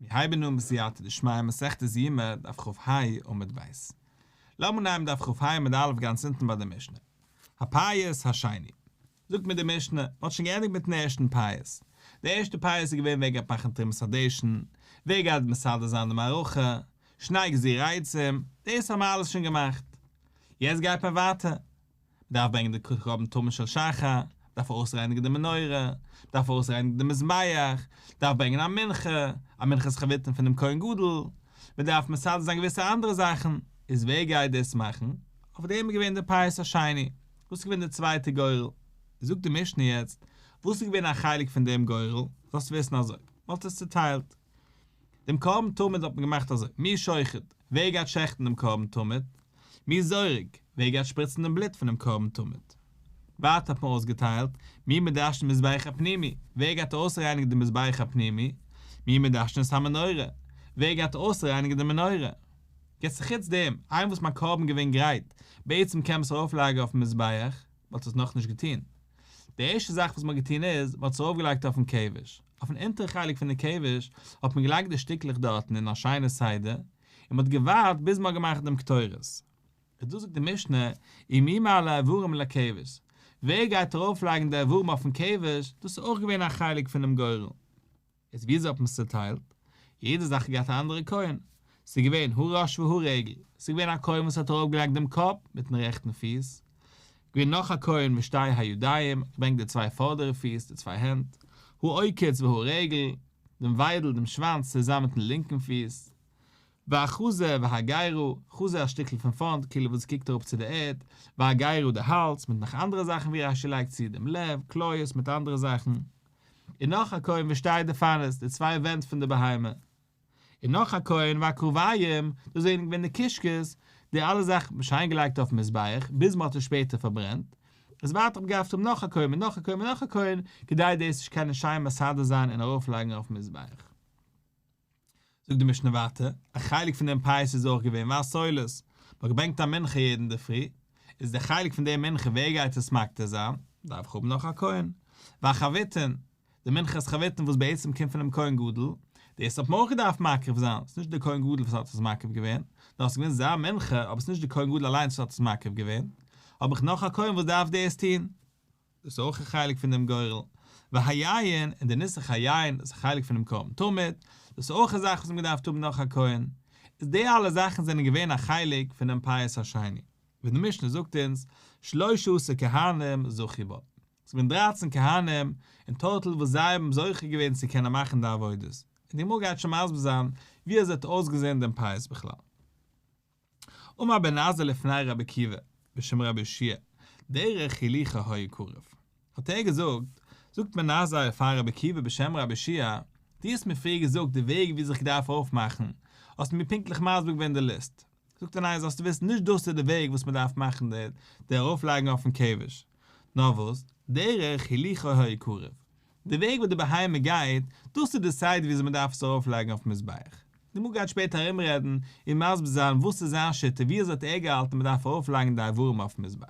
מיר הייבן אן בסייעתא דשמיא מסכת יומא דף כ"ה עמוד ב'. לאמיר נעמען דף כ"ה עמוד א' גאנץ אונטן ביי די משנה. הפייס השני. זאגט מיר די משנה, מען האט שוין געענדיגט מיטן ערשטן פייס. די ערשטע פייס איז געווען ווער גייט מאכן תרומת הדשן, ווער גייט מסדר זיין די מערכה, שני גזירי עצים, דאס האבן מיר אלעס שוין געמאכט. יעצט גייט מען ווייטער. מ'דארף ברענגען די קרבן תמיד של שחר, מ'דארף אויסרייניגן די מנורה, מ'דארף אויסרייניגן די מזבח, מ'דארף ברענגען א מנחה, א מנחת חביתין פונעם כהן גדול, מ'דארף מסדר זיין געוויסע אנדערע זאכן, איז ווער גייט דאס מאכן? אויף דעם איז געווען די פייס השני, וואס איז געווען די צווייטע גורל? זאגט די משנה יעצט, וואס איז געווען א חלק פון דעם גורל? זאלסט וויסן אזוי, מ'האט עס צוטיילט. דעם קרבן תמיד האט מען געמאכט אזוי, מי שוחט, ווער גייט שעכטן דעם קרבן תמיד? מי זורק, ווער גייט שפריצן דעם בלוט פונעם קרבן תמיד? ווייטער האט מען אויסגעטיילט, מי מדשן מזבח הפנימי, ווער גייט אויסרייניגן דעם מזבח הפנימי? מי מדשן את המנורה, ווער גייט אויסרייניגן די מנורה? יעצט חוץ דעם, איינמאל וואס מיין קרבן געווען גרייט, בעצם קען מען עס ארויפלייגן אויפן מזבח, מען האט עס נאכנישט געטון. די ערשטע זאך וואס מען האט געטון איז, מען האט עס ארויפגעלייגט אויפן כבש. אויפן אונטערע חלק פון די כבש האט מען געלייגט די שטיקלעך דארטן אין א שיינע סדר, און מען האט געווארט ביז מען האט געמאכט דעם קטורת. איז דא זאגט די משנה, ומי מעלה איברים לכבש, ווער גייט ארויפלייגן די איברים אויפן כבש, דאס איז אויך געווען א חלק פונעם גורל. איז וויאזוי האט מען עס צוטיילט? יעדע זאך האט געהאט א אנדערע כהן, ס'איז געווען הראש והרגל, ס'איז געווען א כהן וואס האט ארויפגעלייגט דעם קאפ מיטן רעכטן פיס, געווען נאך א כהן ושתי הידיים, געברענגט די צוויי פארדערע פיס, די צוויי הענט, העוקץ והרגל, דעם וויידל, דעם שוואנץ, צוזאמען מיטן לינקן פיס, והחזה והגרה, חזה א שטיקל פון פארנט כאילו וואס קוקט אראפ צו די ערד, והגרה די האלז, מיט נאך אנדערע זאכן ווי רש"י לייגט צו, דעם לב, כליות, מיט אנדערע זאכן, און נאך א כהן ושתי דפנות, די צוויי ווענט פון די בהמה. און נאך א כהן והקרביים, דאס זענען געווען די קישקעס, די אלע זאכן האט מען שיין געלייגט אויפן מזבח, ביז מען האט עס שפעטער פארברענט, איז ווייטער האט מען געדארפט האבן נאך א כהן און נאך א כהן און נאך א כהן, כדי דאס צו קענען שיין מסדר זיין און ארויפלייגן אויפן מזבח. זאגט די משנה ווייטער, א חלק פון דעם פייס איז אויך געווען והסולת, מען האט געברענגט א מנחה יעדן אינדערפרי, איז דער חלק פון דער מנחה ווער גייט עס מקטיר זיין, דארף איך האבן נאך א כהן, והחביתין, די מנחת חביתין וואס בעצם קומט פונעם כהן גדול, דאס האט מען אויך געדארפט מקריב זיין, ס'איז נישט דער כהן גדול וואס האט עס מקריב געווען, נאר ס'איז געווען זיין מנחה, אבער ס'איז נישט דער כהן גדול אליינס וואס האט עס מקריב געווען, האב איך נאך א כהן וואס דארף דאס טון. דאס איז אויך א חלק פון דעם גורל. והיין, און די ניסוך היין, דאס איז א חלק פונעם קרבן תמיד, דאס איז אויך א זאך וואס מ'האט געדארפט האבן נאך א כהן. איז די אלע זאכן זענען געווען א חלק פונעם פייס השני. ווי די משנה זאגט אונז, שלשה עשר כהנים זכו בו. ס'איז געווען דרייצן כהנים אין טאטאל וואס זיי האבן זוכה געווען צו קענען מאכן די עבודות, און די גמרא גייט שוין מסביר זיין ווי אזוי האט אויסגעזען דעם פייס בכלל. אמר בן עזאי לפני רבי עקיבא בשם רבי יהושע דרך הילוכו היה קרב, האט ער געזאגט, זאגט בן עזאי פאר רבי עקיבא בשם רבי יהושע, דו האסט מיר פריער געזאגט די וועג ווי אזוי איך דארף אויפמאכן, האסט מיר פונקטליך מסביר געווען די ליסט, זאגט ער ניין זאלסטו וויסן נישט דאס איז די וועג וואס מען דארף מאכן די די ארויפלייגן אויפן כבש, נאר וואס, דרך הילוכו היה קרב, די וועג וואס די בהמה גייט, דאס איז די סדר וויאזוי מען דארף עס ארויפלייגן אויפן מזבח. די גמרא גייט שפעטער ארומרעדן און מסביר זיין וואס איז זיין שיטה ווי אזוי האט ער געהאלטן מען דארף ארויפלייגן די איברים אויפן מזבח.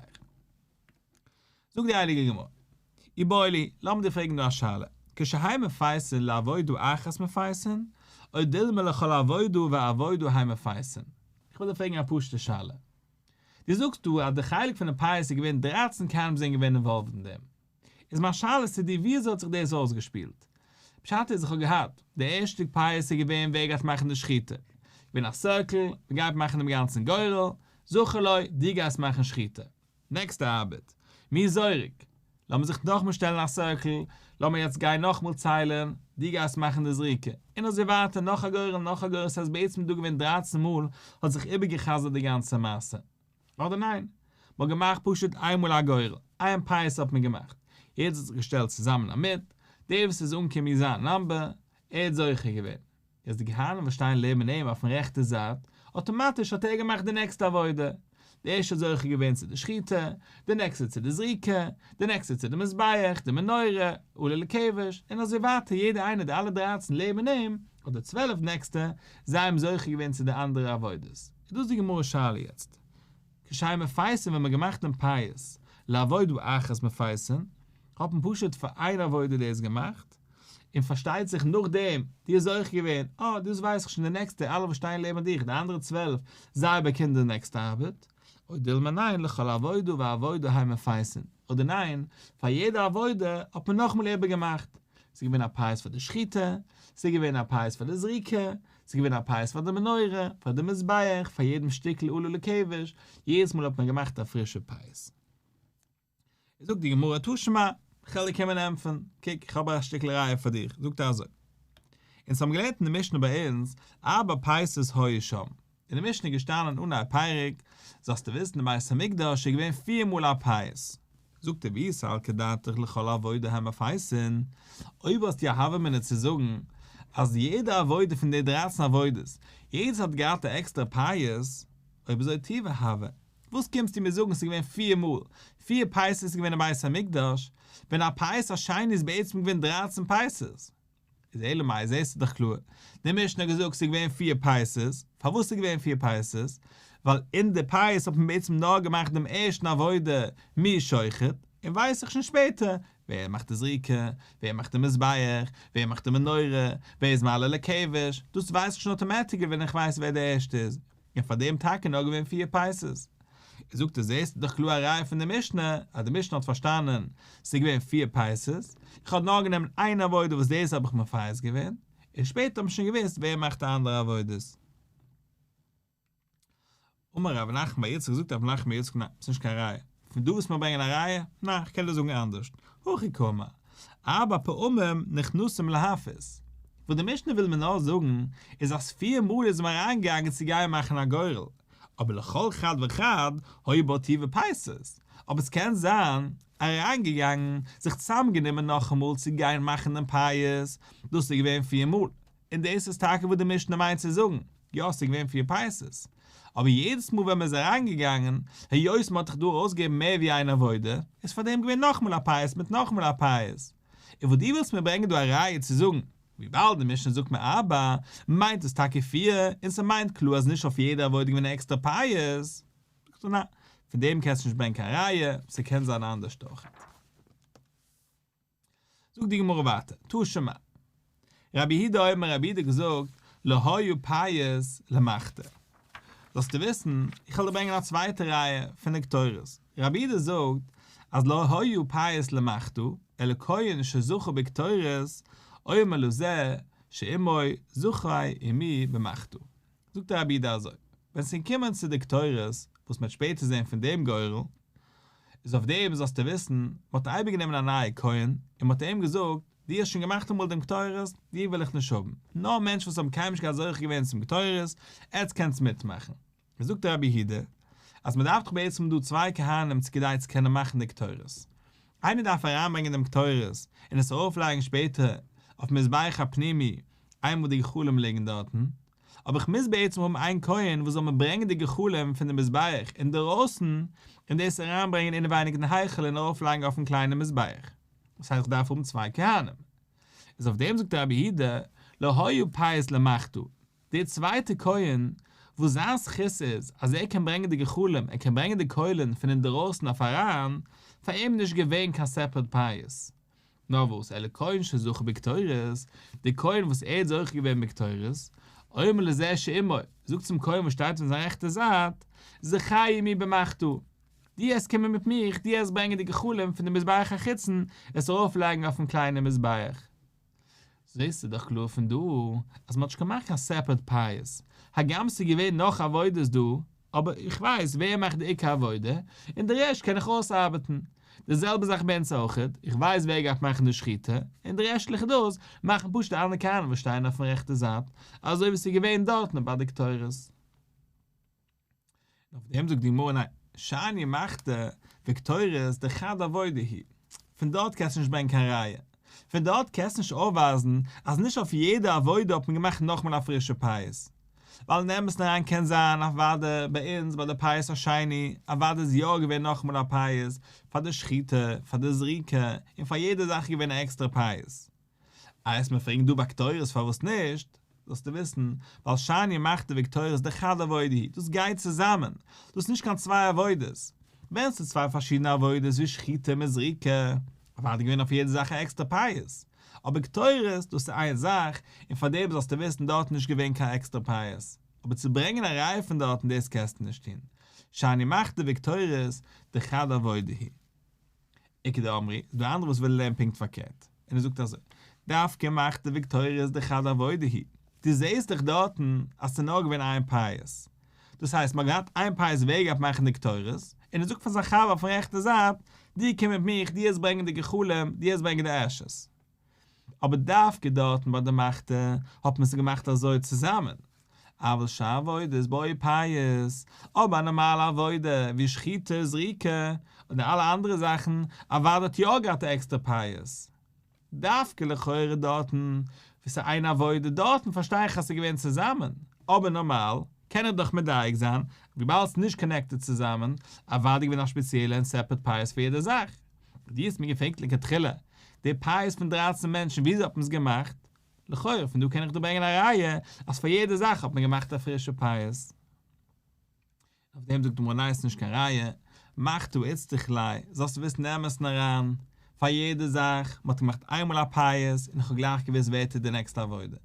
זאגט די הייליגע גמרא, איבעיא להו, לאמיר דיר פרעגן דא א שאלה, כשהן מפייסין לעבודה אחת מפייסין, או דילמא לכל עבודה ועבודה הן מפייסין? איך וויל דיר פרעגן א פשוטע שאלה. דו זאגסט דא אז די חלק פון די פייס איז געווען דרייצן כהנים זענען געווען involved אין דעם. איז מיין שאלה צו דיר ווי אזוי האט זיך דאס אויסגעשפילט? פשט איז איך האב געהאט, די ערשטע פייס איז געווען ווער גייט מאכן די שחיטה, געווען א circle, מען גייט מאכן דעם גאנצן גורל, זכה לו, דו גייסט מאכן שחיטה. נעקסטע ארבעט, מי זורק, לאמיר זיך נאכמאל שטעלן א circle, לאמיר יעצט גיין נאכמאל ציילן, דו גייסט מאכן די זריקה, און אזוי ווייטער נאך א גורל נאך א גורל סאיז בעצם דא געווען דרייצן מאל האט זיך איבערגעחזרט די גאנצע מעשה. אדער ניין? מ'האט געמאכט פשוט איינמאל א גורל, איין פייס האט מען געמאכט, יעדער האט זיך געשטעלט צוזאמען א מיט, דער וואס איז אנגעקומען מיט זיין number, ער האט זוכה געווען. יעצט די כהנים וואס שטייען לעבן אים אויפן רעכטע זייט, אטאמאטיש האט ער געמאכט די נעקסטע עבודה, די ערשטע האט זוכה געווען צו די שחיטה, די נעקסטע צו די זריקה, די נעקסטע צו די מזבח, די מנורה, עולה לכבש, און אזוי ווייטער יעדער איינער די אלע דרייצן לעבן אים, אדער 12 נעקסטע, זיי האבן זוכה געווען צו די אנדערע עבודות. איז דאס די גמרא שאלה יעצט. כשהן מפייסין ווען מ'האט געמאכט דעם פייס, לעבודה אחת מפייסין, האט מען פשוט פאר איין עבודה דאס געמאכט. און פארשטייט זיך נאכדעם, דו האסט זוכה געווען, אה, דאס ווייס איך שוין, די נעקסטע, אלע וואס שטייען לעבן דיך, די אנדערע 12, זיי באקומען די נעקסטע ארבעט. או דילמא ניין, לכל עבודה ועבודה הן מפייסין. אדער ניין, פאר יעדע עבודה האט מען נאכאמאל איבערגעמאכט. ס'איז געווען א פייס פאר די שחיטה, ס'איז געווען א פייס פאר די זריקה, ס'איז געווען א פייס פאר די מנורה, פאר די מזבח, פאר יעדעם שטיקל עלה לכבש, יעדעס מאל האט מען געמאכט א פרישע פייס. זאגט די גמרא תא שמע, כ'על דיר קומען ענטפערן, קוק, איך האב א שטיקל ראיה פאר דיך, זאגט ער אזוי, אונז האבן געלערנט אין די משנה ביי אונז, ארבע פייסות היו שם, אין די משנה איז געשטאנען אנהייב פרק, זאלסטו וויסן אין בית המקדש איז געווען פיר מאל א פייס, זאגט ער ואי סלקא דעתך לכל עבודה הן מפייסין, אויב האסטו א הוה אמינא צו זאגן אז יעדע עבודה פון די דרייצן עבודות, יעדעס האט געהאט א עקסטערע פייס, אויב אזוי טובא הוה, וואס קומסטו מיר זאגן ס'איז געווען פיר מאל, פיר פייסות איז געווען אין בית המקדש, ווען א פייס השני איז בעצם געווען דרייצן פייסות? איז אלא מאי זעסטו דאך קלאר, די משנה האט געזאגט ס'איז געווען פיר פייסות, פארוואס איז געווען פיר פייסות? ווייל אין די פייס האט מען בעצם נאר געמאכט דעם ערשטן עבודה מי שוחט, און ווייס איך שוין שפעטער ווער מאכט די זריקה, ווער מאכט די מזבח, ווער מאכט די מנורה, ווער איז מעלה לכבש, דאס ווייס איך שוין automatically ווען איך ווייס ווער די ערשטע איז, און פאר דעם טאקע נאר געווען פיר פייסות. זאגט ער זעסטו דאך קלאר א ראיה פון די משנה, אז די משנה האט פארשטאנען ס'איז געווען פיר פייסות, איך האב נאר גענומען איין עבודה וואס דאס האב איך מפייס געווען, און שפעטער האט מען שוין געוואוסט ווער מאכט די אנדערע עבודות. אמר רב נחמן בר יצחק זאגט רב נחמן בר יצחק ניין, ס'איז נישט קיין ראיה, פון דא וואס מיר ברענגען א ראיה, ניין, איך קען דיר זאגן אנדערשט, הכי קאמר, ארבע פעמים נכנסים להפיס. וואס די משנה וויל מיר נאר זאגן, איז אז פיר מאל איז מען אריינגעגאנגען צו גיין מאכן א גורל, אבער לכל חד וחד היו בו טובא פייסות, אבער ס'קען זיין אריינגעגאנגען, זיך צוזאמגענומען נאכאמאל צו גיין מאכן דעם פייס, דאס איז געווען פיר מאל, און דאס איז טאקע וואס די משנה מיינט צו זאגן, יא ס'איז געווען פיר פייסות, אבער יעדעס מאל ווען מ'איז אריינגעגאנגען, היות מ'האט דאך דא ארויסגעגעבן מער ווי איין עבודה, איז פארדעם געווען נאכאמאל א פייס מיט נאכאמאל א פייס. און וואס דו ווילסט מיר ברענגען דא א ראיה צו זאגן, וויבאלד די משנה זאגט מיר ארבע, מיינט עס טאקע פיר, און ס'מיינט קלאר אז נישט אויף יעדע עבודה געווען א עקסטערע פייס. זאגט ער ניין, פון דעם קענסטו נישט ברענגען קיין ראיה, ס'קען זיין אנדערשט אויכעט. זאגט די גמרא ווייטער, תא שמע. רבי יהודה אומר רבי יהודה האט געזאגט, לא היה פייס למחתה. זאלסטו וויסן, איך וועל דיר ברענגען א צווייטע ראיה פון די קטורת. רבי יהודה זאגט אז לא היה פייס למחתה, אלא כהן שזכה בקטורת, אומר לזה שעמו זכה עמי במחתה. זאגט רבי יהודה אזוי, ווען ס'איז געקומען צו די קטורת, וואס מ'וועט שפעטער זען פון דעם גורל, איז אויף דעם זאלסטו וויסן, מ'האט אייביג גענומען א נייע כהן, און מ'האט אים געזאגט, דו האסט שוין געמאכט אמאל דעם קטורת, דיר וויל איך נישט האבן, נאר מענטשן וואס האבן קיינמאל נישט געהאט זוכה געווען צום קטורת, עטס קענטס מיטמאכן. זאגט רבי יהודה, אז מ'דארף דאך בעצם דא צוויי כהנים צו כדי צו קענען מאכן די קטורת. איינער דארף אריינברענגען דעם קטורת און עס ארויפלייגן שפעטער אויפן מזבח הפנימי איינמאל די גחלים ליגן דארטן, אבער איך מוז בעצם האבן איין כהן וואס זאל מיר ברענגען די גחלים פון די מזבח אינדערויסן און דאס אריינברענגען אינעווייניג אין היכל און ארויפלייגן אויפן קליינעם מזבח. דאס הייסט איך דארף האבן צוויי כהנים. איז אויף דעם זאגט רבי יהודה, לא היה פייס למחתה, דער צווייטער כהן וואס זיין זכות איז אז ער קען ברענגען די גחלים, ער קען ברענגען די קוילן פון אינדערויסן אויף אריין, פאר אים איז נישט געווען קיין separate פייס. נאר וואס, אלא כהן שזכה בקטורת, דער כהן וואס ער האט זוכה געווען בקטורת, אומר לזה שעמו, זאגט צום כהן וואס שטייט פון זיין רעכטע זייט, זכה עמי במחתה, דו העסט קומען מיט מיך, דו העסט ברענגען די גחלים פון די מזבח החיצון, עס ארויפלייגן אויפן קליינעם מזבח. זעסטו דאך קלאר פון דא אז מען האט נישט געמאכט קיין separate פייס, הגם ס'איז געווען נאך עבודות דא, אבער איך ווייס ווער מאכט די עיקר עבודה, און די רעשט קען איך אויסארבעטן. די זעלבע זאך ביי אונז אויכעט, איך ווייס ווער גייט מאכן די שחיטה, און די רעשטליכע דאס מאכן פשוט די אנדערע כהנים וואס שטייען אויפן רעכטע זייט, אזוי ווי ס'איז געווען דארטן ביי די קטורת. און אויף דעם זאגט די גמרא ניין, שאני מחתה וקטורת דחד עבודה היא, פון דארט קענסטו נישט ברענגען קיין ראיה, פון דארט קענסטו נישט אויפווייזן אז נישט אויף יעדע עבודה האט מען געמאכט נאכמאל א פרישע פייס, ווייל אין אמת'ן אריין קען זיין אוודאי ביי אונז ביי די פייס השני, אוודאי איז יא געווען נאכאמאל א פייס פאר די שחיטה, פאר די זריקה, און פאר יעדע זאך איז געווען א עקסטערע פייס. איי עסט מיר פרעגן דא ביי קטורת פארוואס נישט, זאלסטו וויסן, ווייל שאני מחתה וקטורת דחד עבודה היא, דאס גייט צוזאמען, דאס איז נישט קיין צוויי עבודות. ווען ס'איז צוויי פארשידענע עבודות ווי שחיטה מיט זריקה, אוודאי געווען אויף יעדע זאך א עקסטערע פייס. אבער קטורת, דאס איז איין זאך, און פאר דעם זאלסטו וויסן דארט איז נישט געווען קיין עקסטערע פייס. אבער צו ברענגען א ראיה פון דארטן דאס קענסטו נישט טון. שאני מחתה וקטורת דחד עבודה היא. איכא דאמרי, איז דא אנדערע וואס ווילן לערנען פונקט פארקערט, און ער זאגט אזוי, דווקא מחתה וקטורת דחד עבודה היא, דו זעסט דאך דארטן אז ס'איז נאר געווען איין פייס, דאס הייסט מ'האט געהאט איין פייס ווער גייט מאכן די קטורת, און ער זאגט פאר זיין חבר אויפן רעכטע זייט, דו קום מיט מיך, דו העסט ברענגען די גחלים, דו העסט ברענגען די ashes. אבער דווקא דארטן ביי די מחתה האט מען עס געמאכט אזוי צוזאמען, אבל שאר עבודות בעי פייס, אבער א נארמאלע עבודה ווי שחיטה זריקה און די אלע אנדערע זאכן אוודאי האט יא געהאט א עקסטערע פייס. דווקא לכאורה דארטן וואו ס'איז איין עבודה דארטן פארשטיי איך אז ס'איז געווען צוזאמען, אבער נארמאל קען איך דאך מדייק זיין וויבאלד ס'איז נישט connected צוזאמען, אוודאי געווען א שפעציעלע און separate פייס פאר יעדע זאך. דו האסט מיר געפרעגט לכתחילה, די פייס פון דרייצן מענטשן וויאזוי האט מען עס געמאכט? לכאורה פון דא קען איך דיר ברענגען א ראיה אז פאר יעדע זאך האט מען געמאכט א פרישע פייס. אויף דעם זאגט די גמרא ניין ס'נישט קיין ראיה, מחתה איצטריך ליה, זאלסטו וויסן אין אמת'ן אריין, פאר יעדע זאך, מ'האט געמאכט איינמאל א פייס און איך האב גלייך געוואוסט ווער טוט די נעקסטע עבודה.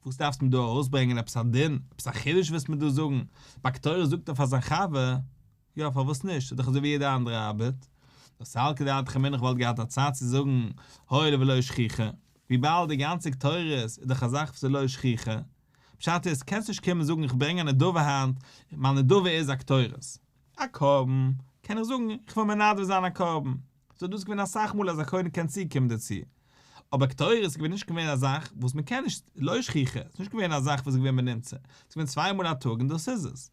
וואס דארפסטו מיר דא ארויסברענגען עפעס א דין, עפעס א חידוש ווילסט מיר דא זאגן, ביי קטורת זאגט ער פאר זיין חבר, יא פארוואס נישט, ס'איז דאך אזוי ווי יעדע אנדערע ארבעט. נאר סלקא דעתך אמינא איך וואלט געהאט א צד צו זאגן הואיל ולא שכיחא, וויבאלד די גאנצע קטורת איז דאך א זאך וואס איז לא שכיחא. פשט איז, קענסט נישט קומען זאגן איך ברענג א נדבה היינט, מיין נדבה איז א קטורת. א קרבן, קען איך זאגן איך וויל מנדב זיין א קרבן. ס'איז דאס געווען אסאך מאל אז א כהן קען צוקומען דערצו. אבער קטורת איז געווען נישט געווען א זאך וואס מען קען נישט, לא שכיחא, ס'איז נישט געווען א זאך וואס איז געווען בנמצא, ס'איז געווען צוויי מאל א טאג און דאס איז עס.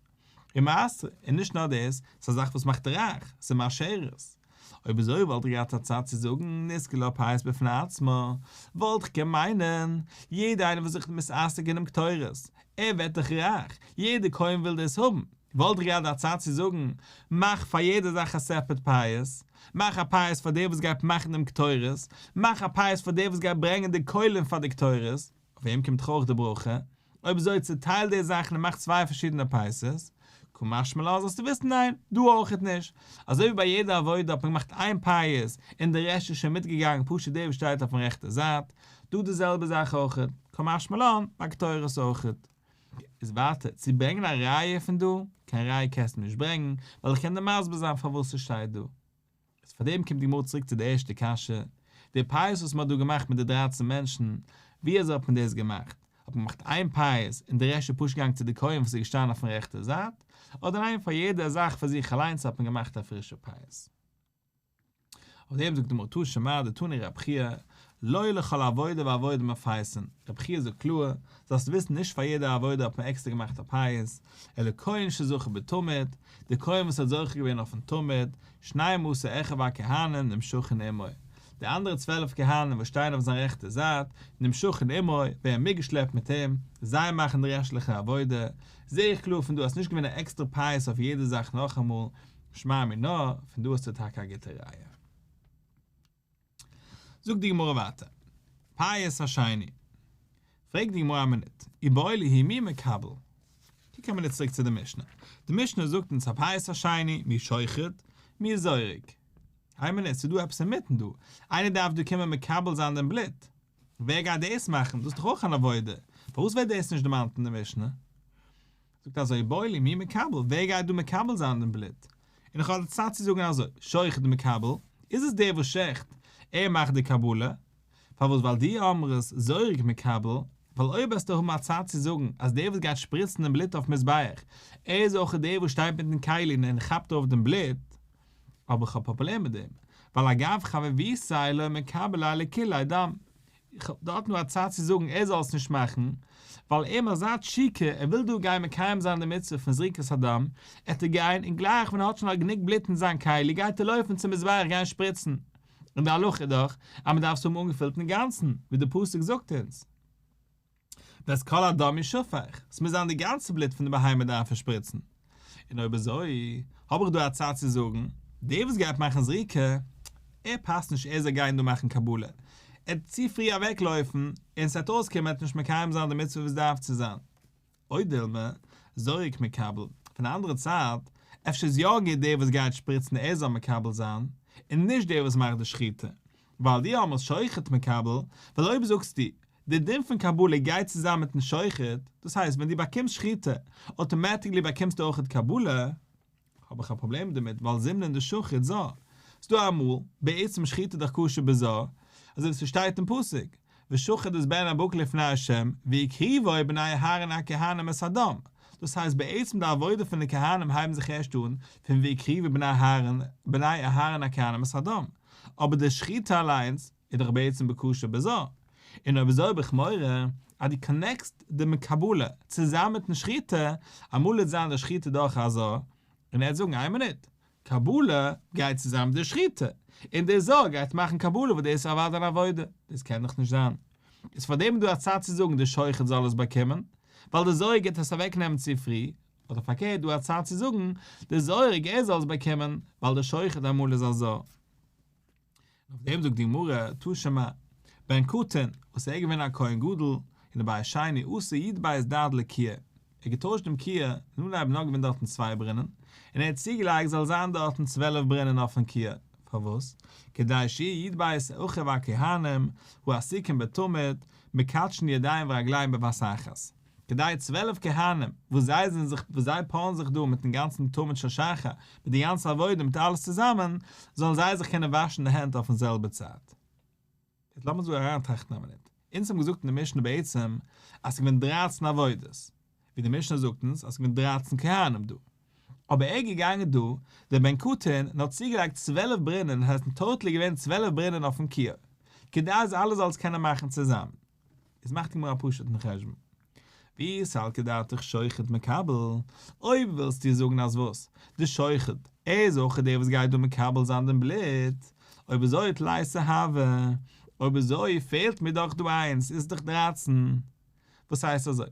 ומעשרה, און נישט נאר דאס, ס'איז א זאך וואס מאכט רייך, ס'איז מעשרת. אויב אזוי וואלט איך געהאט א צד צו זאגן נזכי לה פייס בפני עצמה, וואלט איך קען מיינען, יעדער איינער וואס זיך מתעסק אינעם קטורת, ער ווערט דאך רייך, יעדער כהן וויל דאס האבן, וואלט איך געהאט א צד צו זאגן, מאך פאר יעדע זאך א separate פייס, מאך א פייס פאר דער וואס גייט מאכן דעם קטורת, מאך א פייס פאר דער וואס גייט ברענגען די קוילן פאר די קטורת, אויף אים קומט דאך אויך די ברכה, אויב אזוי צוטייל די זאכן און מאך צוויי פארשידענע פייסעס, קא משמע לן זאלסטו וויסן ניין, דא אויכעט נישט, אזוי ווי ביי יעדע עבודה האט מען געמאכט איין פייס און די רעשט איז שוין מיטגעגאנגען פשוט דער וואס שטייט אויפן רעכטע זייט, דא די זעלבע זאך אויכעט, קא משמע לן ביי קטורת אויכעט. איז ווייטער, צו ברענגען א ראיה פון דא, קיין ראיה קענסטו נישט ברענגען, ווייל איך קען דיר מסביר זיין פארוואס ס'שטייט דא. איז פאר דעם קומט די גמרא צוריק צו די ערשטע קשיא, די פייס וואס מען האט דא געמאכט מיט די דרייצן מענטשן, ווי אזוי האט מען דאס געמאכט? האט מען געמאכט איין פייס און די רעשט איז פשוט געגאנגען צו די כהן וואס איז געשטאנען אויפן רעכטע זייט, אדער ניין פאר יעדע זאך פאר זיך אליינס האט מען געמאכט א פרישע פייס? אויף דעם זאגט די גמרא תא שמע דתני רב חייא, לא לכל עבודה ועבודה מפייסין, רב חייא זאגט קלאר, זאלסט וויסן נישט פאר יעדע עבודה האט מען עקסטער געמאכט א פייס, אלא כהן שזכה בתמיד, די כהן וואס האט זוכה געווען אויפן תמיד, שנים עשר אחיו הכהנים נמשכין עמו, די אנדערע 12 כהנים וואס שטייען אויף זיין רעכטע זייט, נמשכין עמו, ווערן מיטגעשלעפט מיט אים, זיי מאכן די רעשטליכע עבודה, זעה איך קלאר פון דא אז ס'נישט געווען א עקסטערע פייס אויף יעדע זאך נאכאמאל, שמע מינה, פון דא האסטו טאקע א גוטע ראיה. זאגט די גמרא ווייטער, פייס השני. פרעגט די גמרא א מינוט, איבעיא להו מי מקבל? קוק א מינוט צוריק צו די משנה. די משנה זאגט אונז הפייס השני, מי שוחט, מי זורק. איין מינוט, ס'איז דא עפעס אינמיטן דא. איינער דארף דא קומען מקבל זיין דעם בלוט. ווער גייט דאס מאכן? דאס איז דאך אויך אן עבודה. פארוואס ווערט דאס נישט דערמאנט אין די משנה? זאגט אזוי איבעיא להו מי מקבל, ווער גייט דא מקבל זיין דעם בלוט? און איך האב די צייט צו זאגן אזוי, שוחט מקבל, איז עס דער וואס שעכט, ער מאכט די קבלה, פארוואס ווייל דאי אמרת זורק מקבל, ווייל אויב וועסטו האבן א צד צו זאגן אז דער וואס גייט שפריצן דעם בלוט אויף מזבח, ער איז אויך דער וואס שטייט מיטן כלי און כאפט אויף דעם בלוט, אבער איך האב פראבלעם מיט דעם, ווייל אגב חביבותיה לא מקבל ליה לכוליה דם, איך האב דארט נאר א צד צו זאגן ער זאל עס נישט מאכן, ווייל אים אזא תשוקה, ער וויל דא גיין מקיים זיין די מצוה פון זריקת הדם, עט ער גיין, און גלייך ווען ער האט שוין גענוג בלוט אין זיין כלי גייט ער לויפן צום מזבח גיין שפריצן, און די הלכה איז דאך אז מען דארף עס האבן אנגעפילט אינגאנצן, ווי די פסוק זאגט אונז. ואת כל הדם ישפך, עס מוז זיין די גאנצע בלוט פון די בהמה דארף ער שפריצן. און אויב אזוי, האב איך דא א צד צו זאגן, דער וואס גייט מאכן זריקה, ער פאסט נישט ער זאל גיין דא מאכן קבלה, ער וועט צו פרי אוועקלויפן, און ס'וועט אויסקומען ער וועט נישט מקיים זיין די מצוה ווי עס דארף צו זיין. או דילמא, זורק מקבל, פון די אנדערע צד, אפשר איז יא גוט דער וואס גייט שפריצן ער זאל מקבל זיין, און נישט דער וואס מאכט די שחיטה. ווייל דאי אמרת שוחט מקבל, ווייל אויב זאגסטו, די דין פון קבלה גייט צוזאמען מיטן שוחט, דאס הייסט ווען דו באקומסט שחיטה, automatically באקומסטו אויכעט קבלה, האב איך א פראבלעם דערמיט ווייל זימנין דשחיט זר. ס'דא אמאל, בעצם שחיטה דאך כשר בזר, אזוי ווי ס'שטייט אין פסוק, ושחט את בן הבקר לפני ה' והקריבו בני אהרן הכהנים את הדם, דאס הייסט בעצם די עבודה פון די כהנים הייבן זיך ערשט אן פון והקריבו בני אהרן בני אהרן הכהנים את הדם, אבער די שחיטה אליינס איז דאך בעצם בכשר בזר, און אויב אזוי האב איך מורא אז דו connect סט די קבלה צוזאמען מיטן שחיטה, אמאל וועט זיין די שחיטה דורך א זר, און ער וועט זאגן איין מינוט, קבלה גייט צוזאמען מיט די שחיטה, און דער זר גייט מאכן קבלה וואס דאס איז אוודאי אן עבודה, דאס קען דאך נישט זיין. איז פאר דעם דא א צד צו זאגן די שוחט זאל עס באקומען, ווייל די זורק גייט עס אוועק נעמען צו פרי, אדער פארקערט דא א צד צו זאגן די זורק ער זאל עס באקומען, ווייל די שוחט אמאל איז א זר. און אויף דעם זאגט די גמרא, תא שמע, בן קטן, וואס ער איז געווען א כהן גדול, אין די בית שני עשה י"ב דד לכיור, ער האט געטוישט דעם כיור, אין אנהייב איז נאר געווען דארטן צוויי ברינען, און ער האט צוגעלייגט זאל זיין דארטן 12 ברינען אויפן כיור, פארוואס? כדי שיהיו י"ב אחיו הכהנים, העסוקים בתמיד, מקדשין ידיהם ורגליהם בבת אחת. כדי 12 כהנים, וואס זיי זענען זיך, וואס זיי פארן זיך דא מיטן גאנצן תמיד של שחר, מיט די גאנצע עבודה, מיט אלעס צוזאמען, זאלן זיי זיך קענען וואשן די הענט אויפן זעלבע צייט. יעצט לאמיר זאל אריינטראכטן א מינוט. אונז האבן געזאגט אין די משנה בעצם, אז ס'איז געווען דרייצן עבודות. ווי די משנה זאגט אונז, אז ס'איז געווען דרייצן כהנים דא. אבער ער איז געגאנגען דא, דער בן קטן, און האט צוגעלייגט 12 ברינען, עס איז totally געווען 12 ברינען אויפן כיור. כדי אז אלע זאלן עס קענען מאכן צוזאמען. איז מאכט די גמרא א פשוט'ן חשבון. ואי סלקא דעתך שוחט מקבל, אויב ווילסטו זאגן אז וואס? די שוחט, ער איז אויך דער וואס גייט דא מקבל זיין דעם בלוט, אויב אזוי תליסר הוו, אויב אזוי פעלט מיר דאך דא איינס, איז דאך דרייצן. וואס הייסט אזוי?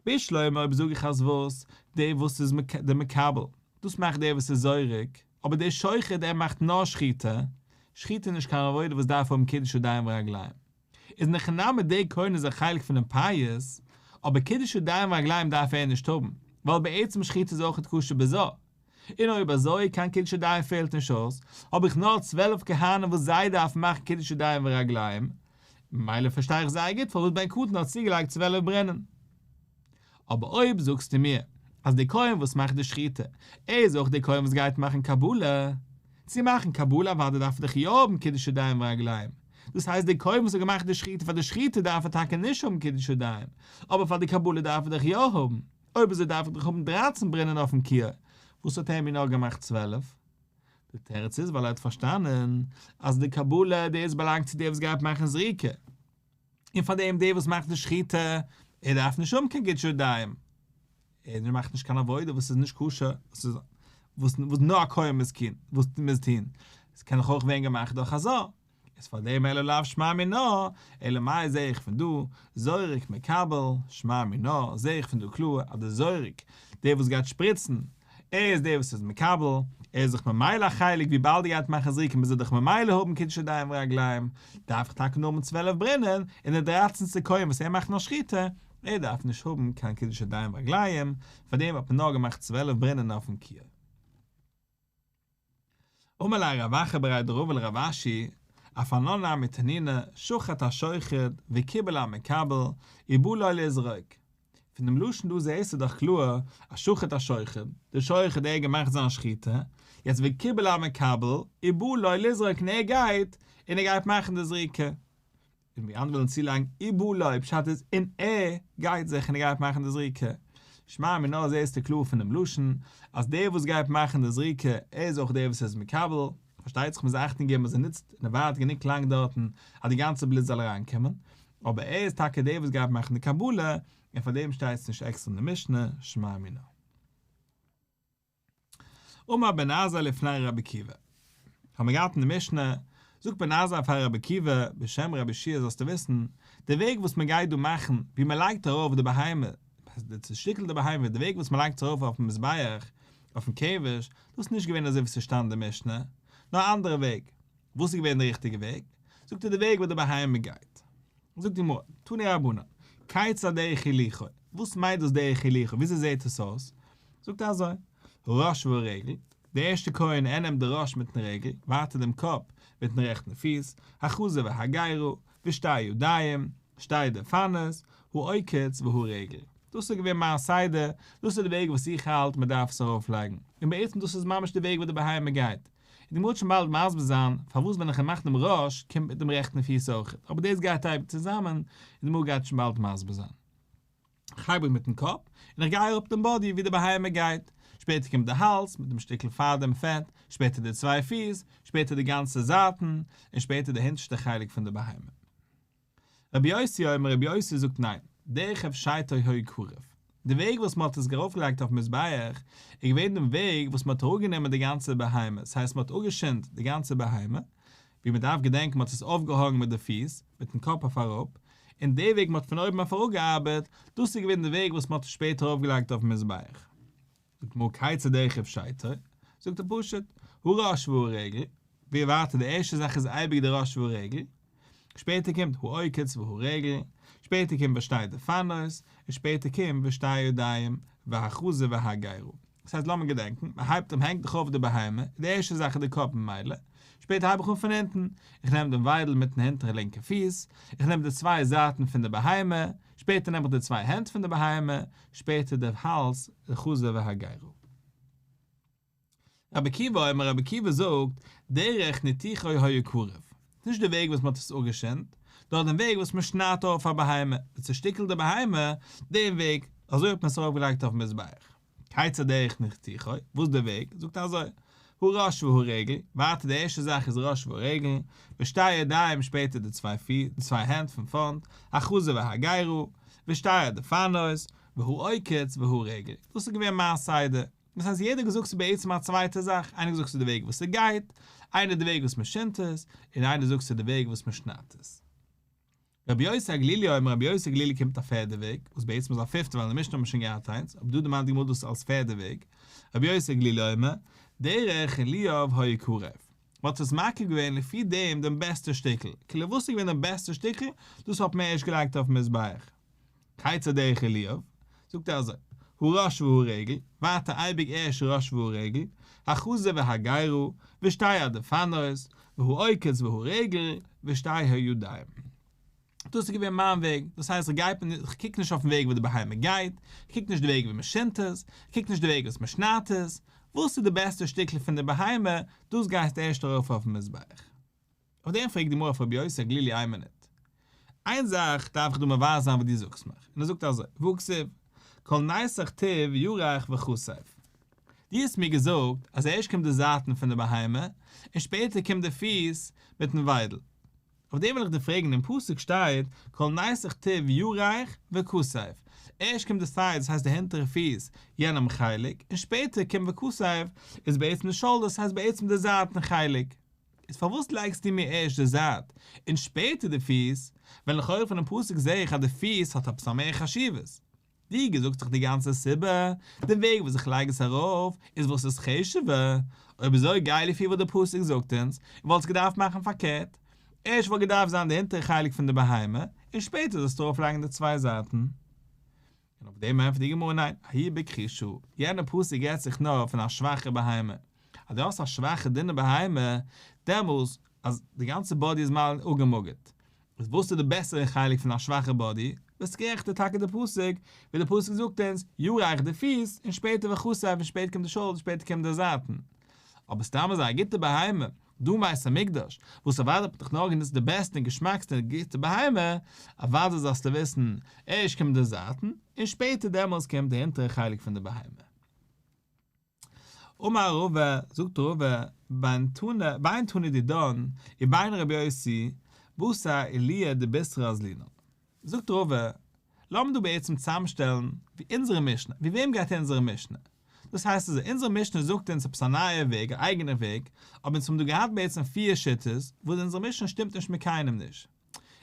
בשלמא אויב זאג איך אז וואס? דער וואס איז דער מקבל, דאס מאכט דער וואס איז זורק, אבער דער שוחט ער מאכט נאר שחיטה, שחיטה איז נישט קיין עבודה וואס דארף האבן קידוש ידיים ורגליים. איז אין הכי נמי דער כהן איז א חלק פונעם פייס, אבער קידוש ידיים ורגליים דארף ער נישט האבן, ווייל בעצם שחיטה איז אויך כשר בזר. און אויב אזוי קיין קידוש ידיים פעלט נישט אויס, האב איך נאר 12 כהנים וואס זיי דארפן מאכן קידוש ידיים ורגליים, ממילא פארשטיי איך זייער גוט פארוואס בן קטן האט צוגעלייגט 12 ברינען. אבער אויב זאגסטו מיר אז דער כהן וואס מאכט די שחיטה, ער איז אויך דער כהן וואס גייט מאכן קבלה, צו מאכן קבלה אוודאי דארף ער דאך יא האבן קידוש ידיים ורגליים, דאס הייסט דער כהן וואס האט געמאכט די שחיטה פאר די שחיטה דארף ער טאקע נישט האבן קידוש ידיים, אבער פאר די קבלה דארף ער דאך יא האבן, אויב אזוי דארף איך דאך האבן דרייצן ברינען אויפן כיור, וואס האט ער מיר נאר געמאכט 12? די תירוץ איז ווייל ער האט פארשטאנען אז די קבלה דאס באלאנגט צו דער וואס גייט מאכן זריקה, און פאר דעם דער וואס מאכט די שחיטה, ער דארף נישט האבן קיין קידוש ידיים, ער מאכט נישט קיין עבודה וואס איז נישט כשר, וואס איז וואס וואס נאר א כהן מוז קין, וואס מוז טון, עס קען דאך אויך ווערן געמאכט דורך א זר, איז פאר דעם אלא לאו שמע מינה, אלא מאי זעה איך פון דא, זורק מקבל, שמע מינה, זעה איך פון דא קלאר אז דער זורק, דער וואס גייט שפריצן, ער איז דער וואס איז מקבל, ער איז דאך ממילא א חלק, וויבאלד ער גייט מאכן זריקה מוז ער דאך ממילא האבן קידוש ידיים ורגליים, דארף איך טאקע נאר האבן 12 ברינען, און דער דרייצנסטער כהן וואס ער מאכט נאר שחיטה, ער דארף נישט האבן קיין קידוש ידיים ורגליים, פאר דעם האט מען נאר געמאכט 12 ברינען אויפן כיור. אמר ליה רב אחא בריה דרבא לרב אשי, אף אנן נמי תנינא, שחט השוחט, וקיבל המקבל, ובא לו לזרוק. פון דעם לשון דא זעהסטו דאך קלאר אז שחט השוחט, דער שוחט ער האט געמאכט זיין שחיטה, יעצט וקיבל המקבל, ובא לו לזרוק און ער גייט און ער גייט מאכן די זריקה. און ווי אנדערע ווילן צולייגן ובא לו, פשט איז און ער גייט זיך און ער גייט מאכן די זריקה. שמע מינה זעהסטו קלאר פונעם לשון אז דער וואס גייט מאכן די זריקה ער איז אויך דער וואס איז מקבל, פארשטייט זיך מ'מוז אכטונג געבן אז ער נוצט און ער ווארט גענוג לאנג דארטן אז די גאנצע בלוט זאל אריינקומען, אבער ער איז טאקע דער וואס גייט מאכן די קבלה, און פאר דעם שטייט עס נישט עקסטער אין די משנה, שמע מינה. אמר בן עזאי לפני רבי עקיבא, האבן מיר געהאט אין די משנה, זאגט בן עזאי פאר רבי עקיבא, בשם רבי יהושע זאלסטו וויסן, די וועג וואס מען גייט דא מאכן, ווי מען לייגט ארויף די בהמה, די צושטיקלטע בהמה, די וועג וואס מען לייגט עס ארויף אויפן מזבח, אויפן כבש, דאס איז נישט געווען אזוי ווי ס'שטאנט אין די משנה, נאר א אנדערע וועג. וואס איז געווען די ריכטיגע וועג? זאגט ער די וועג וואס די בהמה גייט. זאגט די גמרא, תנו רבנן, כיצד דרך הילוכו? וואס מיינט דאס דרך הילוכו? וויאזוי זעט עס אויס? זאגט ער אזוי, הראש והרגל, דער ערשטער כהן ער נעמט די ראש מיטן רגל, ווייטער דעם קאפ. מיטן רעכטן פיס, החזה והגרה, ושתי ידיים, שתי דפנות, העוקץ והרגל. דאס איז געווען מיין סדר, דאס איז די וועג וואס איך האלט מען דארף עס ארויפלייגן, און בעצם דאס איז ממש די וועג וואס די בהמה גייט. און די גמרא וועט שוין באלד מסביר זיין פארוואס ווען איך מאך דעם ראש קומט מיט דעם רעכטן פיס אויכעט, אבער דאס גייט אייביג צוזאמען, און די גמרא גייט שוין באלד מסביר זיין. כ'הייב אן מיטן קאפ, און איך גיי אראפ דעם body ווי די בהמה גייט, שפעטער קומט די האלז מיט דעם שטיקל פאר דעם פעט, שפעטער די צוויי פיס, שפעטער די גאנצע זייטן, און שפעטער די הינטערשטע חלק פון די בהמה. רבי יוסי אומר רבי יוסי זאגט ניין, דרך הפשטו היה קרב. די וועג וואס מען האט עס ארויפגעלייגט אויפן מזבח איז געווען דעם וועג וואס מען האט אראפגענומען די גאנצע בהמה, ס'הייסט מען האט אפגעשינדט די גאנצע בהמה, ווי מען דארף געדענקען מען האט עס אויפגעהאנגען מיט די פיס, מיטן קאפ אויף אראפ, און די וועג מען האט פון אויבן אויף אראפגעארבעט, דאס איז געווען די וועג וואס מען האט עס שפעטער ארויפגעלייגט אויפן מזבח. זאגט גמרא כיצד דרך הפשטו, זאגט ער פשוט, הראש והרגל, ווי ווייטער די ערשטע זאך איז אייביג די ראש והרגל, שפעטער קומט העוקץ והרגל, שפעטער קומט ושתי דפנות, און שפעטער קומט ושתי ידיים והחזה והגרה. דאס הייסט לאמיר געדענקן, מען הייבט און הענגט דאך אויף די בהמה, די ערשטע זאך איז די קאפ ממילא, שפעטער הייב איך אן פון אונטן, איך נעם דעם וויידל מיטן הינטערע לינקע פיס, איך נעם די צוויי זייטן פון די בהמה, שפעטער נעם איך די צוויי הענט פון די בהמה, שפעטער די האלז, די חזה והגרה. רבי עקיבא אומר, רבי עקיבא זאגט, דרך ניתוחו היה קרב. נישט די וועג וואס מען האט עס אפגעשינדט, נאר דעם וועג וואס מען שניידט אויף א בהמה, מען צעשטיקלט די בהמה, דעם וועג, אזוי האט מען עס ארויפגעלייגט אויפן מזבח. כיצד דרך ניתוחו, וואס איז די וועג? זאגט ער אזוי, הראש והרגל, ווייטער די ערשטע זאך איז ראש והרגל, ושתי ידיים שפעטער די צוויי פי, די צוויי הענט פון פארנט, החזה והגרה, ושתי הדפנות, והעוקץ והרגל. דאס איז געווען מיין סדר. דאס הייסט יעדער האט געזאגט ס'איז בעצם א צווייטע זאך, איינער האט געזאגט ס'איז די וועג וואס ס'גייט, איינער די וועג וואס מ'שינדט עס, און איינער זאגט ס'איז די וועג וואס מ'שניידט עס. רבי יוסי הגלילי אומר רבי יוסי הגלילי קומט א פערדע וועג, וואס בעצם איז א פיפטע ווייל אין די משנה האט מען שוין געהאט איינס, אבער דא דערמאנט די גמרא דאס אלס פערדע וועג, רבי יוסי הגלילי אומר, דרך עילויו היה קרב. מ'האט עס מקריב געווען לפי דעם דעם בעסטע שטיקל, כאילו וואס איז געווען דעם בעסטע שטיקל, דאס האט מען ערשט געלייגט אויפן מזבח. כיצד דרך עילויו, זאגט ער אזוי, הראש והרגל, ווייטער אייביג ערשט ראש והרגל, החזה והגרה, ושתי הדפנות, והעוקץ והרגל, ושתי הידיים. דאס איז געווען מיין וועג, דאס הייסט איך גיי איך קוק נישט אויפן וועג ווי די בהמה גייט, איך קוק נישט די וועג ווי מען שינדט עס, איך קוק נישט די וועג וואס מען שניידט עס, וואס איז די בעסטע שטיקל פון די בהמה, דאס גייסט ערשט ארויף אויפן מזבח. אויף דעם פרעגט די גמרא אויף רבי יוסי הגלילי איין מינוט. איין זאך דארף איך דא מבאר זיין וואס דו זאגסט מיך, און ער זאגט אזוי, והכתיב, כל נתח טוב ירך וכתף. דו האסט מיר געזאגט אז ערשט קומט די זייטן פון די בהמה, און שפעטער קומט די פיס מיטן וויידל. אויף דעם וויל איך דיר פרעגן, אין פסוק שטייט, כל נתח טוב ירך וכתף. ערשט קומט די side, דאס הייסט די הינטערע פיס, יענעם חלק, און שפעטער קומט וכתף, איז בעצם די shoulder, דאס הייסט בעצם די זייטן חלק. איז פארוואס לייגסטו מיר ערשט די זייט און שפעטער די פיס, ווען לכאורה פונעם פסוק זעה איך אז די פיס האט עפעס א מער חשיבות? דו געזאגט זיך די גאנצע סיבה, די וועג וואס איך לייג עס ארויף איז וואס איז חשוב'ער, אויב אזוי גיי לפי וואס די פסוק זאגט אונז, און וואלטסט געדארפט מאכן פארקערט, ערשט וואלט געדארפט זיין די הינטערע חלק פון די בהמה, און שפעטער זאלסטו ארויפלייגן די צוויי זייטן. און אויף דעם ענטפערט די גמרא ניין, ההיא בכחושה, יענע פסוק רעדט זיך נאר פון א שוואכע בהמה, אז דו האסט א שוואכע דינע בהמה, דעמאלס אז די גאנצע body איז מלא אפגעמאגערט, איז וואס איז די בעסערע חלק פון א שוואכע body, ביסט גערעכט איז טאקע די פסוק, ווי די פסוק זאגט אונז, ירך די פיס, און שפעטער וכתף, און שפעטער קומט די shoulder, שפעטער קומט די זייטן. אבער סתם אזא גוטע בהמה, דא אין בית המקדש, וואס אוודאי האט מען דאך נאר גענוצט די בעסטע און געשמאקסטע און גוטע בהמה, אוודאי זאלסטו וויסן, ערשט קומט די זייטן, און שפעטער דעמאלס קומט די אונטערע חלק פון די בהמה. אמר רבא, זאגט רבא, בין תנא, בין תנא דידן, ובין רבי יוסי, בתר עילויא דבישרא אזלינן. זאגט רבא, לאמיר דא בעצם צוזאמשטעלן ווי אונזערע משנה, ווי וועם גייט אונזערע משנה? דאס הייסט אז אונזערע משנה זאגט אונז עפעס א נייע וועג, א אייגענע וועג, אבער אונז האבן דא געהאט בעצם פיר שיטות, וואס אונזערע משנה שטימט נישט מיט קיינעם נישט.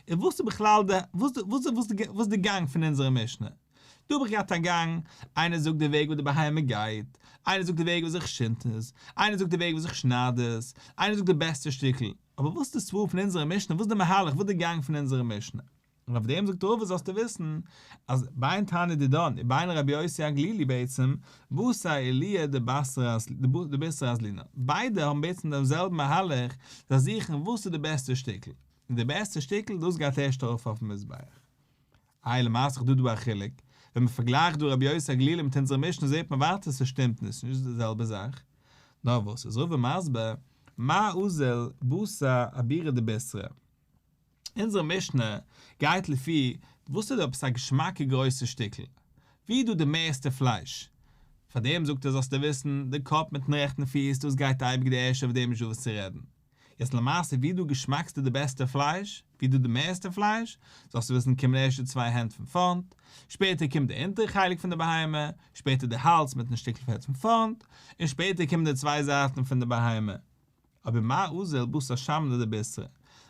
און וואס איז בכלל די, וואס וואס וואס איז די גאנג פון אונזערע משנה? דא האב איך געהאט א גאנג, איינער זאגט די וועג וואס די בהמה גייט, איינער זאגט די וועג וואס איך שינד עס, איינער זאגט די וועג וואס איך שנייד עס, איינער זאגט די בעסטע שטיקל, אבער וואס איז די סברא פון אונזערע משנה, וואס איז די מהלך, וואס איז די גאנג פון אונזערע משנה? און אויף דעם זאגט רבא זאלסטו וויסן אז בין תנא דידן ובין רבי יוסי הגלילי בעצם בתר עילויא דבישרא אזלינן, ביידע האבן בעצם דעם זעלבן מהלך, זיי זוכן וואס איז די בעסטע שטיקל, און די בעסטע שטיקל דאס גייט ערשט ארויף אויפן מזבח. איי למעשה איז דא דא א חילוק, ווען מען פארגלייכט דא רבי יוסי הגלילי מיט אונזערע משנה זעט מען ווייטער ס'שטימט נישט, ס'נישט די זעלבע זאך. נאר וואס איז רבא מסביר, מר אזיל בתר עבירא דבישרא. אונזערע משנה גייט לפי וואס איז דא עפעס א געשמאקע גרויסע שטיקל, ווי איז דא די מערסטע פלייש, פאר דעם זאגט ער זאלסטו וויסן, די קאפ מיטן רעכטן פיס דאס גייט אייביג די ערשטע אויף דעם איז נישט דא וואס צו רעדן. יעצט למעשה ווי דא געשמאקסטע די בעסטע פלייש, ווי דא די מערסטע פלייש, זאלסטו וויסן קומען ערשט די צוויי הענט פון פארנט, שפעטער קומט די אונטערע חלק פון די בהמה, שפעטער די האלז מיטן שטיקל פעט פון פארנט, און שפעטער קומען די צוויי זייטן פון די בהמה. אבער מר אזיל בתר שמנא דבישרא,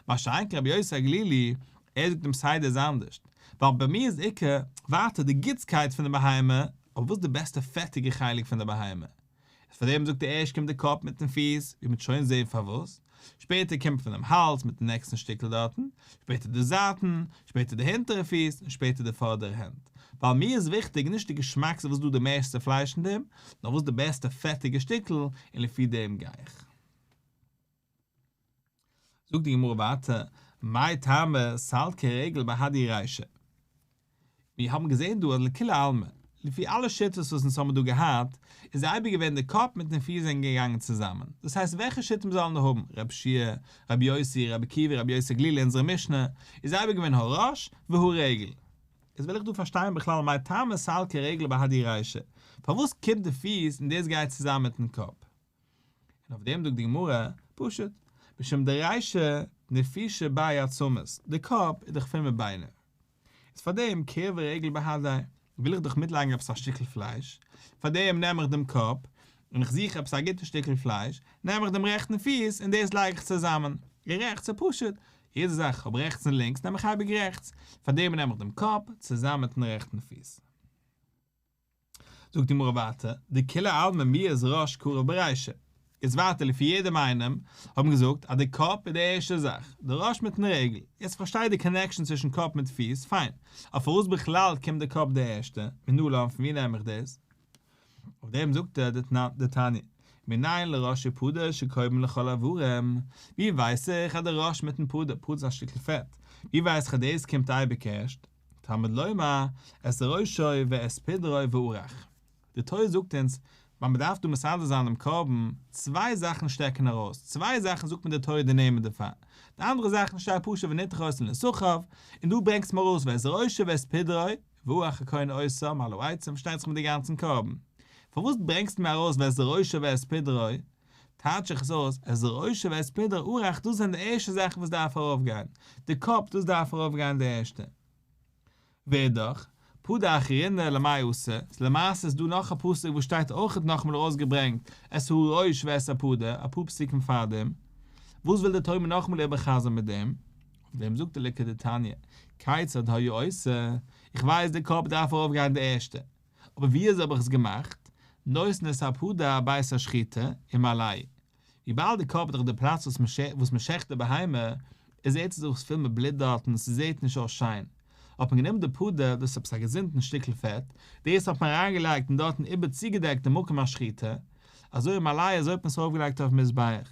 מה שאין כן רבי יוסי הגלילי, ער זאגט דעם סדר איז אנדערשט, ווייל ביי מיר איז עיקר, ווייטער די גוטסקייט פון די בהמה, אבער וואס איז די בעסטע פעטיגע חלק פון די בהמה? איז פאר דעם זאגט ער ערשט קומט די קאפ מיטן פיס, ווי מ'וועט שוין זעהן פארוואס, שפעטער קומט פון דעם האלז מיטן נעקסטן שטיקל דארטן, שפעטער די זייטן, שפעטער די הינטערע פיס, און שפעטער די פארדערע הענט. ווייל מיר איז וויכטיג נישט די געשמאקסטע וואס איז דא די מערסטע פלייש אין דעם, נאר וואס די בעסטע פעטיגע שטיקל, און לפי דעם גיי איך. זאגט די גמרא ווייטער, מאי טעמא סלקא רגל בהדי רישא? מיר האבן געזען דא אז לכולי עלמא, לפי אלע שיטות וואס אונז האבן דא געהאט, איז אייביג געווען די קאפ מיטן פיס זענען געגאנגען צוזאמען, דאס הייסט וועלכע שיטה מיר זאלן דא האבן, רבי יהושע, רבי יוסי, רבי עקיבא, רבי יוסי הגלילי אונזערע משנה, איז אייביג געווען הראש והרגל. איז וויל איך דא פארשטיין בכלל מאי טעמא סלקא רגל בהדי רישא, פארוואס קומט די פיס און דאס גייט צוזאמען מיטן קאפ? און אויף דעם זאגט די גמרא, פשוט, משום דרישא נפישי ביה עצמות, די קאפ איז דאך פול מיט ביינער, איז פאר דעם קרבה רגל בהדיה, וויל איך דאך מיטלייגן עפעס א שטיקל פלייש, פאר דעם נעם איך דעם קאפ, און איך זוך עפעס א גוטע שטיקל פלייש, נעם איך דעם רעכטן פיס און דאס לייג איך צוזאמען, גערעכט, ס'איז פשוט, יעדע זאך איך האב רעכטס און לינקס נעם איך אייביג רעכטס, פאר דעם נעם איך דעם קאפ צוזאמען מיטן רעכטן פיס. זאגט די גמרא ווייטער, דכולי עלמא מיהת ראש קרב ברישא. יעצט ווייטער לפי יעדעם איינעם האט מען געזאגט אז די קאפ איז די ערשטע זאך, די ראש מיטן רגל, יעצט פארשטיי די connection צווישן קאפ מיט פיס, פיין, אבער פארוואס בכלל קומט די קאפ די ערשטע, מנלן פון ווי נעם איך דאס? אויף דעם זאגט ער דתניא, מנין לראש ופדר שקודמין לכל האברים, ווי ווייס איך אז די ראש מיטן פדר, פדר איז א שטיקל פעט, ווי ווייס איך אז דאס קומט אייביג ערשט? תלמוד לומר, את ראשו ואת פדרו וערך. די תורה זאגט אונז, ווייל מען דארף דא מסדר זיין דעם קרבן, צוויי זאכן שטעקן ארויס, צוויי זאכן זאגט מיר די תורה די נעמען דערפאר, די אנדערע זאכן שטייט פשוט ונתח אותם לנסכיו, און דא ברענגסט מיר ארויס ואת ראשו ואת פדרו, וערך הכהן אותם על העצים פארשטייט זיך מיט די גאנצן קרבן. פארוואס ברענגסטו מיר ארויס ואת ראשו ואת פדרו? טייטש איך עס אויס, את ראשו ואת פדרו ערך דאס זענען די ערשטע זאכן וואס דארף ארויפגיין, די קאפ דאס דארף ארויפגיין די ערשטע. ואידך, פדר אחרינא למאי אתא, ס'איז למעשה איז דא נאך א פסוק וואס שטייט אויכעט נאכאמאל ארויסגעברענגט את הראש ואת הפדר אפאר פסוקים פארדעם, וואס וויל די תורה מיר נאכאמאל איבער'חזר'ן מיט דעם? אויף דעם זאגט ער לכדתניא, כיצד היה עושה, איך ווייס די קאפ דארף ארויפגיין די ערשטע, אבער ווי אזוי האב איך עס געמאכט? נותן את הפדר בית השחיטה ומעלהו. וויבאלד די קאפ איז דאך די פלאץ וואס מען שעכט די בהמה, עס זעט זיך דאך פול מיט בלוט דארטן און ס'זעט נישט אויס שיין, האט מען גענומען די פדר, דאס איז עפעס א געזונטן שטיקל פעט, דאס האט מען אריינגעלייגט און דארטן איבער צוגעדעקט די מקום השחיטה, אזוי ומעלהו אזוי האט מען עס ארויפגעלייגט אויפן מזבח.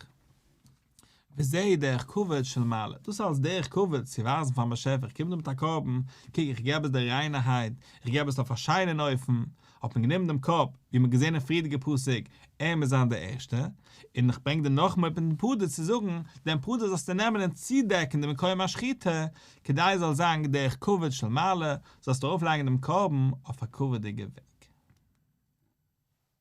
וזה דרך כבוד של מעלה, דאס איז אלס דרך כבוד צו ווייזן פארן באשעפער איך קום דא מיט א קרבן, קוק איך געב עס דיר ריינערהייט, איך געב עס אויף א שיינען אופן, האט מען גענומען דעם קאפ, ווי מ'האט געזען אין פריערדיגע פסוק, ער מוז זיין דער ערשטער, און איך ברענג דיר נאכאמאל מיטן פדר צו זאגן, דעם פדר זאלסטו נעמען און צודעקן די מקום השחיטה, כדי עס זאל זיין דרך כבוד של מעלה, זאלסטו ארויפלייגן דעם קרבן אויף א כבוד'יגע וועג.